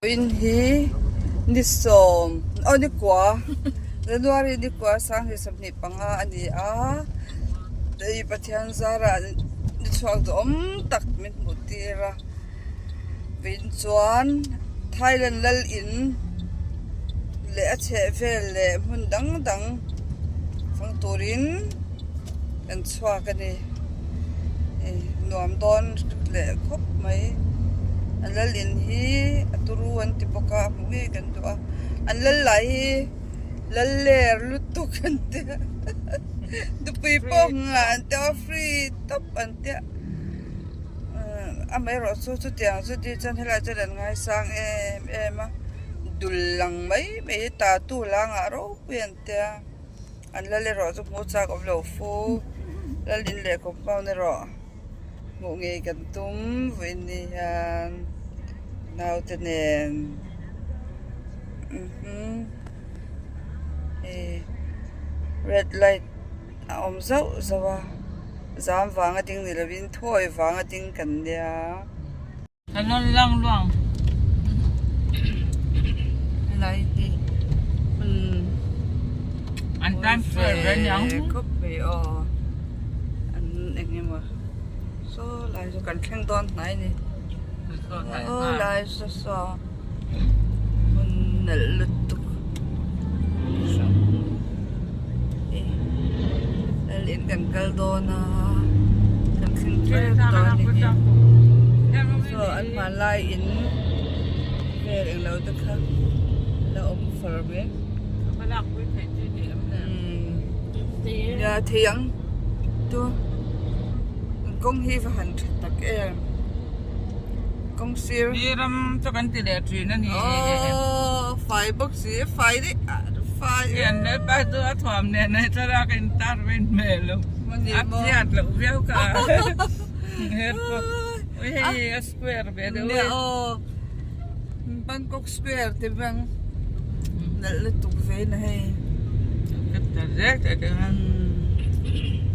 In hi ni sawm aw ni kua January ni kua sanghnih 25 a ni a hei Pathian zarah ni chhuak duhawm tak min hmuh tir a vin chuan Thailand lal in leh a chhehvel leh hmun dang dang fang turin kan chhuak a ni. Nuam dawn leh khawp mai an lal in hi a turu an ti bawk a a hmu ngei kan duh a an lal lah hi lal ler lutuk an tia nupui pawh nghah an tia free tawp an tia amaherawh chu chutiang chu ni chuan helaiah chuan an ngaisang em em a dul lang mai mai hi tattoo la ngah ropui an tia. An lal erawh chu hmuh chak awm lo fu, lal in leh compound erawh hmuh ngei kan tum vawiin ni hian naute nen hei red light a awm zauh zauh a zam vanga ding ni lovin thawi vanga ding kan nia. Ka nawn lang luang. Helai hi hmun An tan fair ve niang. Khawp mai aw. An eng emaw saw lai chu kan thleng dawn hnai ni. Aw lai saw saw hmun nalh lutuk. Lal in kan kal dawn a kan thleng tep dawn a ni hi saw an hmanlai in vel englo te kha la awm far mai nia thei ang chu kawng hi va han tha tak em. Kawng sir. Mi ram chu kan ti leh thin a ni. Aww fai bawk si fai daih fai. Hian lalpa chu a thuam nen a thlalak a in tar ve hmel lo. A chhiat loh viau ka. Her pawh ui hei a square ve deuh e. Aw Bangkok square te bang nalh lutuk ve na hei. Ka ta zel teh teh a.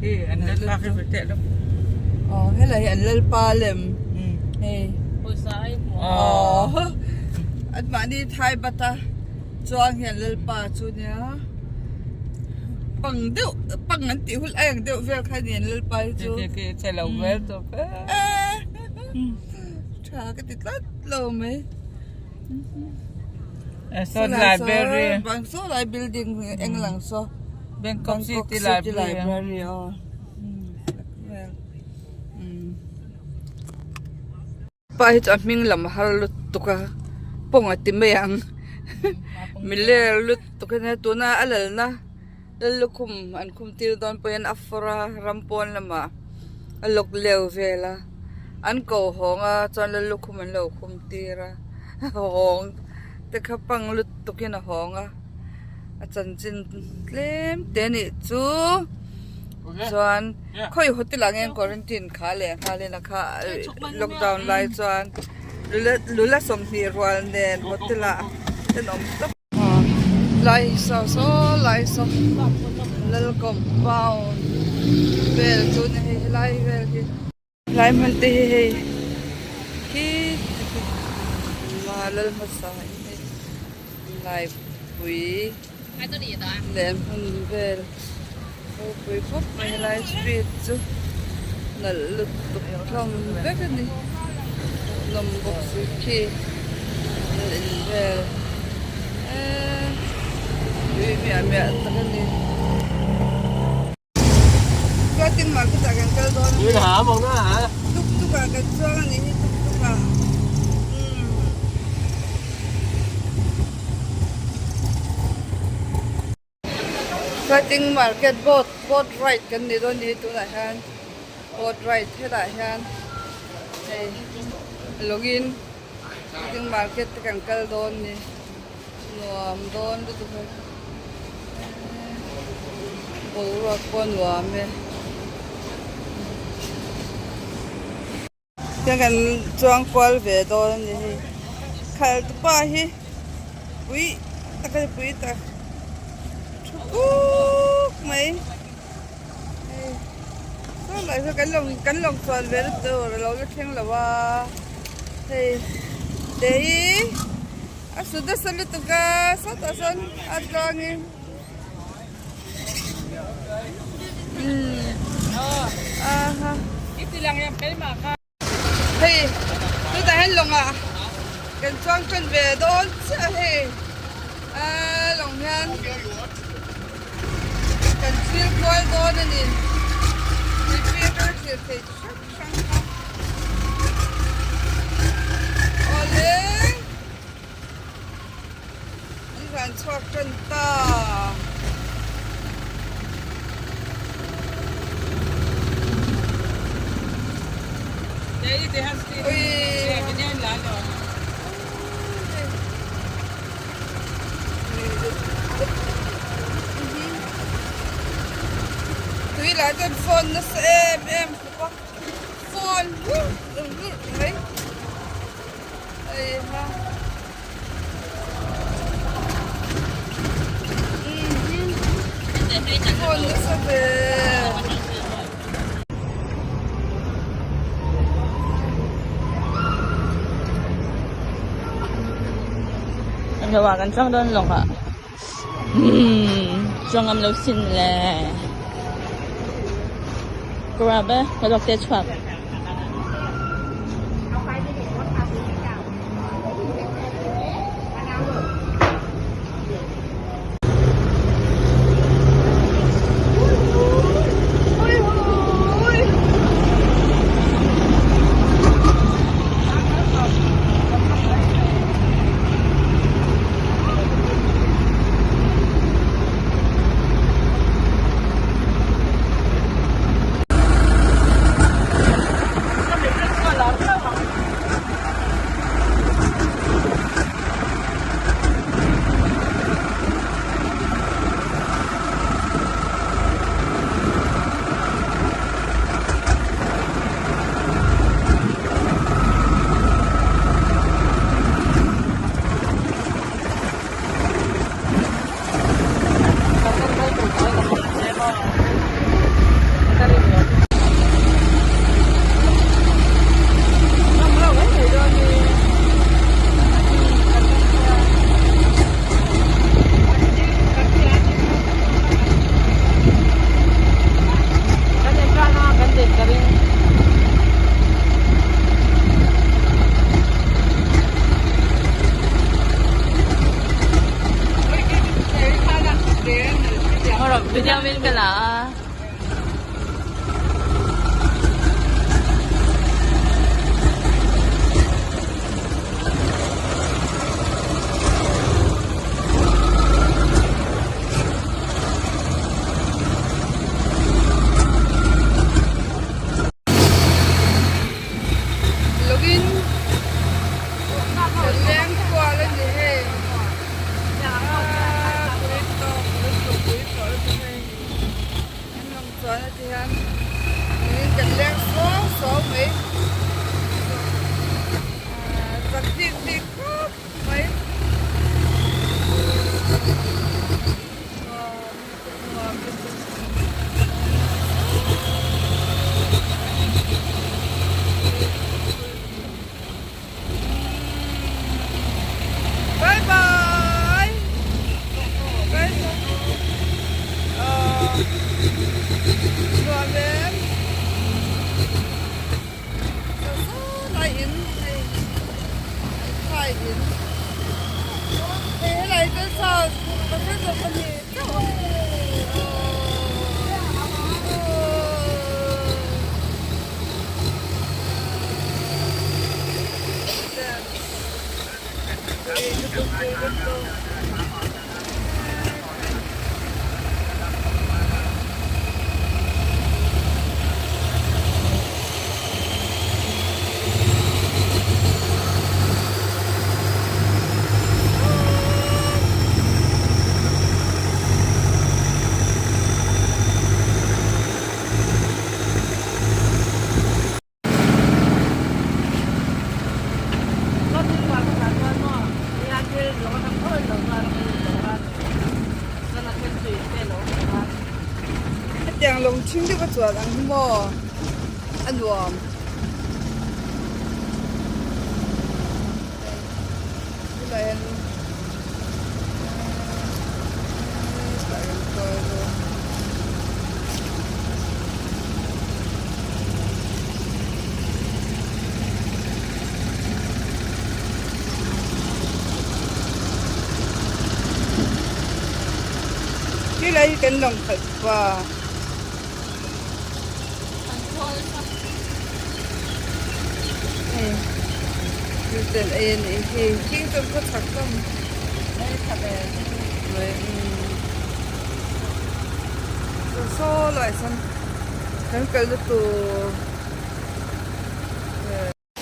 Hi an lalpa khi ve teh lo. Aw helai hi an lalpa lem. Hei. Aw an mahni thai bat a chuang hian lalpa chu nia pang deuh pang an tih hul a ang deuh vel kha a ni an lalpa hi chu. Che lo vel tawp e. Tha ka ti tlat lo mai. Saw library. Saw lai building eng lang saw. Bangkok City Library. Aw. Pa hi chu a hming lam har lutuk a pawng a ti mai ang miler lutuk a nia tuna a lalna lal lukhum an khum tir dawn pawh hian a fawr a ram pawn lamah a lawk leu vel a an ko hawng a chuan lal lukhum an lo khum tir a hawng te kha pang lutuk in a hawng a a chanchin tlem te a nih chu. Chuan khawi hotel ah nge quarantine kha leh nghal in a kha lockdown lai chuan lula 20 rual nen hotel ah ten awm tawp lai saw saw lai saw lal compound vel chu ni hei helai vel hi. Helai hmun te hi hei khi lal hmasa in hei laipui leh hmun vel ropui khawp mai helai street chu nalh lutuk hlawm vek a ni nawm bawk si khi lal in vel eee tui miah miah tak a ni. Floating market ah kan kal dawn a ni tuk tuk ah kan chuang a nih hi tuk tuk ah umm floating market boat boat ride kan ni dawn a ni hi tunah hian boat ride hetah hian hei lawngin floating market te kan kal dawn a ni. Nuam dawn lutuk a boruak pawh a nuam e tiang kan chuang kual ve dawn a ni hei khalh tu pa hi pui tak a ni pui tak thu kuk mai hei saw lai saw kan lawng kan lawng chuan ve na tur a lo la thleng lo a hei te hi. Su nasa lutuk a sawtah sawn a tlangin Hei chutah hian lawngah kan chuang tan ve dawn chiah a hei aaa lawng hian kan thlir kual dawn a ni mipui atanga thlir thei chi hrang hrang kha awle. An van chhuak tan ta. Tui lah chuan phone nasa em em khawp a phone hurh hurh mai. Englo ah kan chuang dawn lawng ah chuang ngam lo sin le grabe ka luak te chhuak. Lawngin kan leng kual a ni hei aaa pui tawk lutuk pui tawh lutuk hei an lawng chuan a ti hian lawngin kan leng suau suau mai aaa chak bik bik khawp mai nuam lutuk nuam lutuk. Bye bye. Bye bye. Nuam em. Lai in hei khai in hei helai te sawn pasal pahnih chauh Hetiang lawng ṭhing deuh a chuan ang hi maw a nuam. Tunah hian. Khilai hi kan lawng khalh pa. Hei thil ten ei a nih hi thing chu an khaw chak hlawm mai umm saw lai sawn kan kalna tur.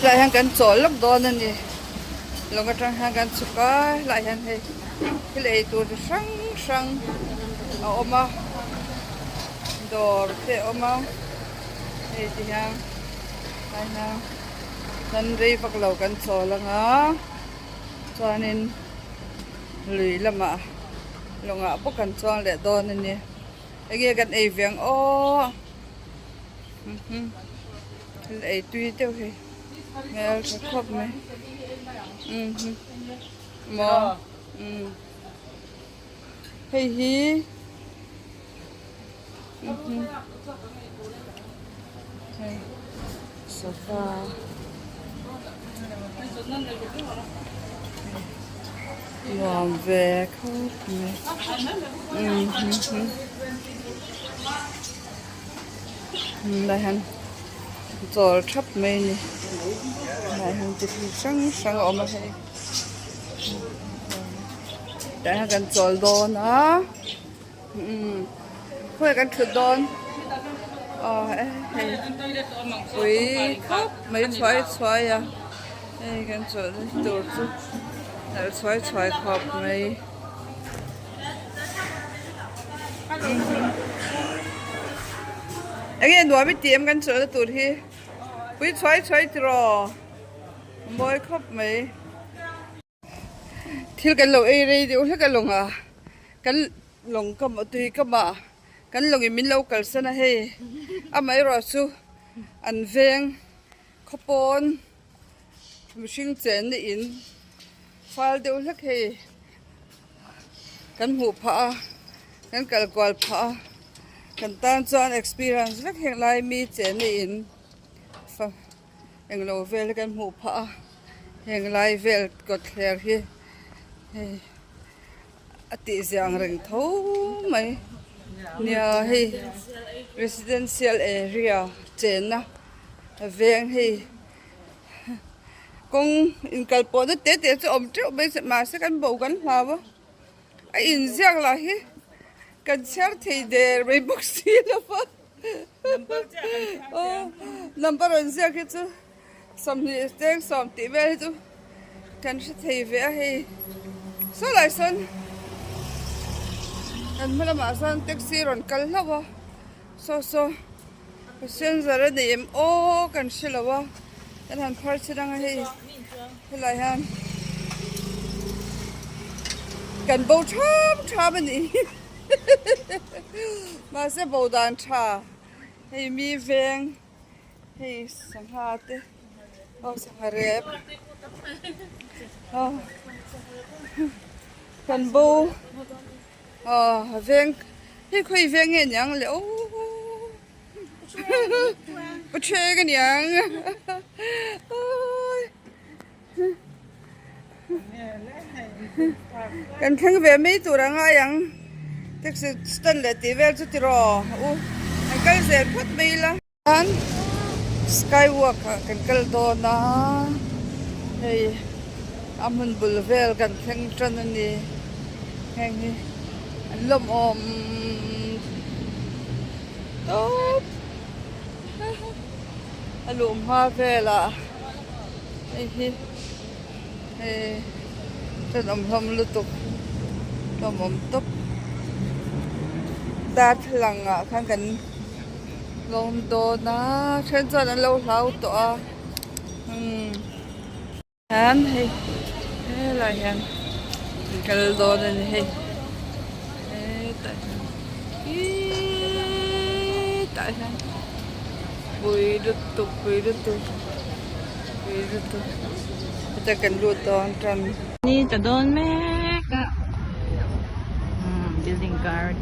Tlaiah hian kan chawl lawk dawn a ni lawng atang hian kan chhuk a helaiah hian hei thil ei tur chi hrang hrang a awm a dawr te a awm a hei ti hian tlai hian kan rei vak lo kan chawl ang a chuanin lui lamah lawngah bawk kan chuang leh dawn a ni enge kan ei ve ang aw. Thil ei tui deuh hi hmel tha khawp mai maw hei hi hei sofa nuam ve khawp mai. Lai hian chawl thap mai a ni lai hian chi thil hrang hrang a awm a hei tah hian kan chawl dawn a umm khawnge kan thut dawn aw hei pui khawp mai chhuai chhuai a hei kan chawlhna tur chu nalh chhuai chhuai khawp mai. Enge nuam i tih em kan chawlhna tur hi pui chhuai chhuai tiraw mawi khawp mai thil kan lo ei rei deuh hlek a lawng a kan lawng kam a tui kam a kan lawng in min lo kalsan a hei amaherawh chu an veng khawpawn mihring chenna in fal deuh hlek hei. Kan hmuh phah a, kan kal kual phah a, kan tan chuan experience vek heng lai mi chenna in fa englo vel hi kan hmuh phah a, heng lai vel kawtthler hi hei a tih zia ang reng tho mai nia hei residential area chenna veng hei. Kawng inkal pawhna te te chu awm teuh mai mahse kan bo kan hlau a a inziak lah hi kan chhiar thei der mai bawk si lo va aw number rawn ziak hi chu 20 cheng sawm tih vel hi chu kan hre thei ve a hei saw lai sawn kan hma lamah sawn taxi rawn kal hlauh a saw saw. Passenger a nei em aw kan hre lo a kan han phar chhin ang a hei helai hian kan bo tham tham a nih hi mahse bo dan tha hei mi veng hei sangha te aw sangha rep aw kan bo. Aw veng hei khawi veng nge niang le aw Pathian a niang kan thleng ve mai tur a ngai ang taxi stand leh tih vel chu tiraw u an kal zel phawt mai ila. Chuan sky walk ah kan kal dawn a hei a hmun bul vel kan thleng tan a ni heng hi an lawmawm tawp a luh hma velah hei hi hei tenawm hlawm lutuk lawmawm tawp darthlalang ah khan kan. Lawm dawn a then chuan an lo hlau tawh a umm hian hei helai hian an kal dawn a ni hei hetah hian ihhh tah hian pui lutuk pui lutuk pui lutuk heta kan lut dawn tan. Ni ta dawn mek a umm building guard.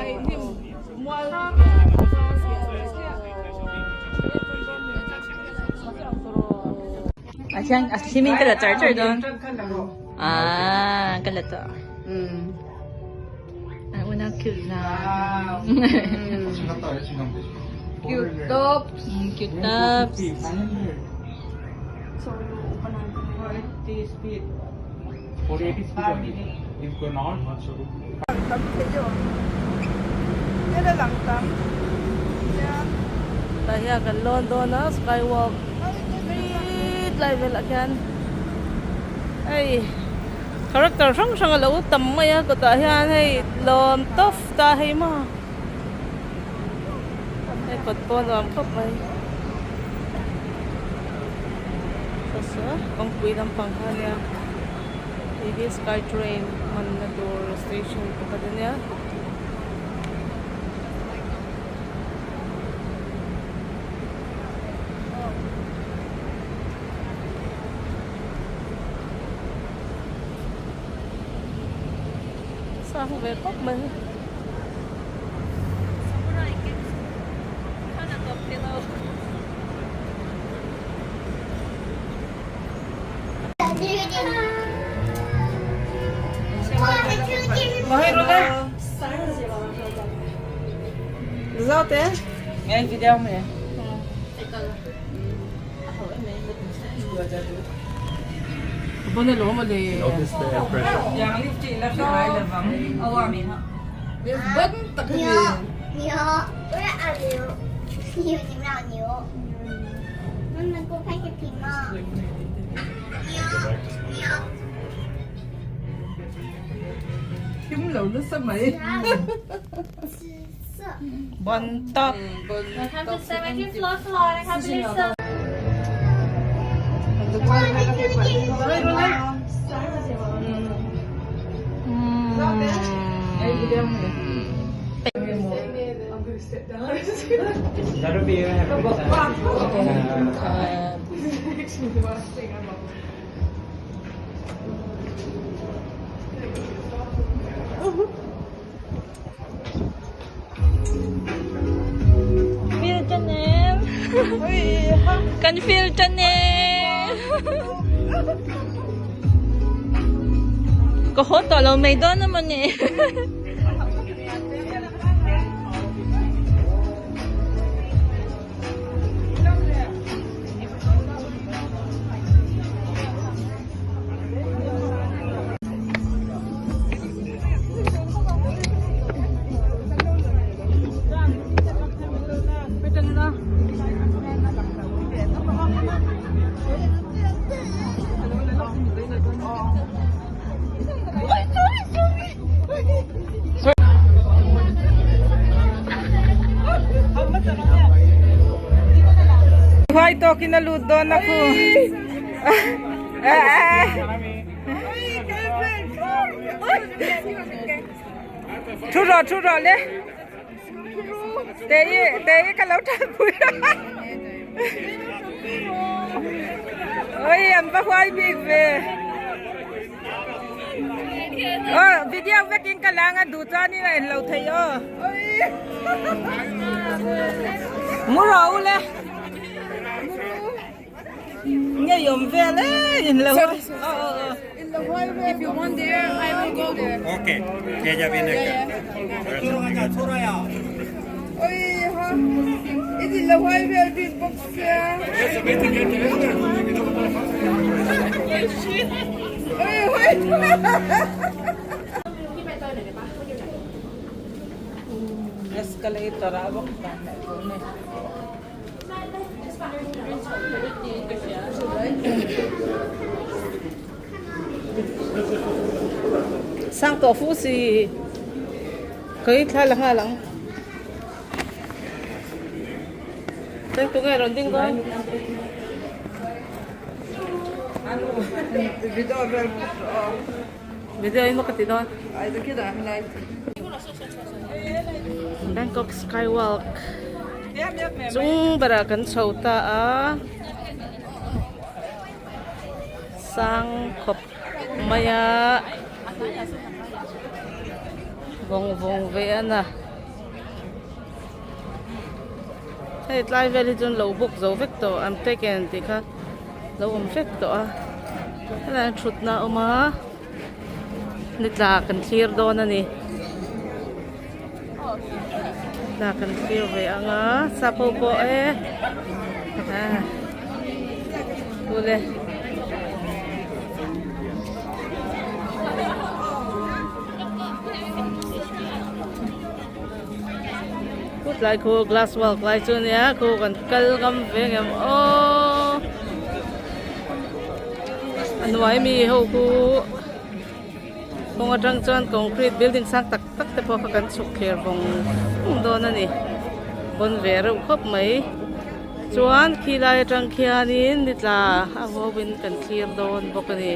A hian a hlim in ka la char char dawn ah ka la tawh an unau cute na Cute tops. Cute tops. Tah hian kan lawn dawn a skywalk tlai velah khian hei character hrang hrang a lo tam mai a kawtah hian hei lawm tawp ta hei maw hei kawt pawh a nuam khawp mai saw saw kawngpui lampang kha a nia. Hei hi sky train hmanna tur station pakhat a nia. Sang ve khawp mai. Thim lo nasa mai. Bon top. Welcome to 17th floor floor นะคะ Please serve. Feel tan em. Kan feel tan e. Ka haw tawh lo mai dawn a mawni. Huai tawkin a lut dawn a khu. Thu rawh thu rawh le. Te i te i ka lo tan pui. Oi an va huai bik ve. Aw video vekin ka lang a duh chuan in a en lo thei aw. Mu rawh u le. Ngei awm vel e in lo huai. If you want there, I will go there. Okay, ella viene acá. Oi ha. I lo huai vel bik bawk sia. Oi huai. Escalator a bawk dan leh tun e. Sang tawh fu si ka i thla la nghal ang. Teng tunge rawn ding dawn. Video vel bawk rawh aw. Video in maw ka ti dawn. Ai takir ah helai. Bangkok Skywalk chung berah kan chho ta a sang khawp mai a vawng vawng ve a na. Hei tlai vel hi chuan lo bawk zo vek tawh an taken tih kha lo awm vek tawh a helai ah thutna a awm a ni tla kan thlir dawn a ni tla kan thlir ve ang a sap ho pawh e ule. Tlai khu glass walk lai chu ania khu kan kal ngam ve ngem aw a hnuai mi ho khu kawng atang chuan concrete building sang tak tak te pawh kha kan chhuk thler vawng vawng dawn a ni bawn ve reuh khawp mai chuan khi lai atang khianin ni tla a vawin kan thlir dawn bawk a ni.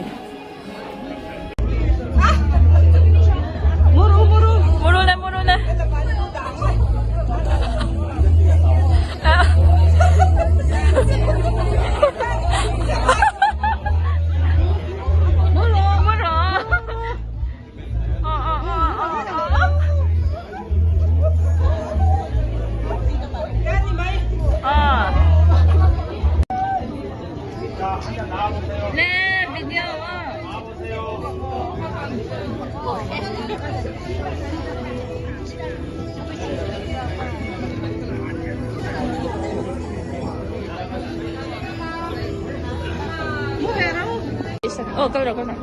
Oh, kal rawh kal rawh.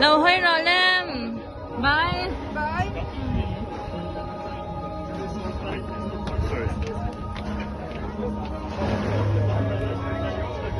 Lo hawi rawh lem. Bye.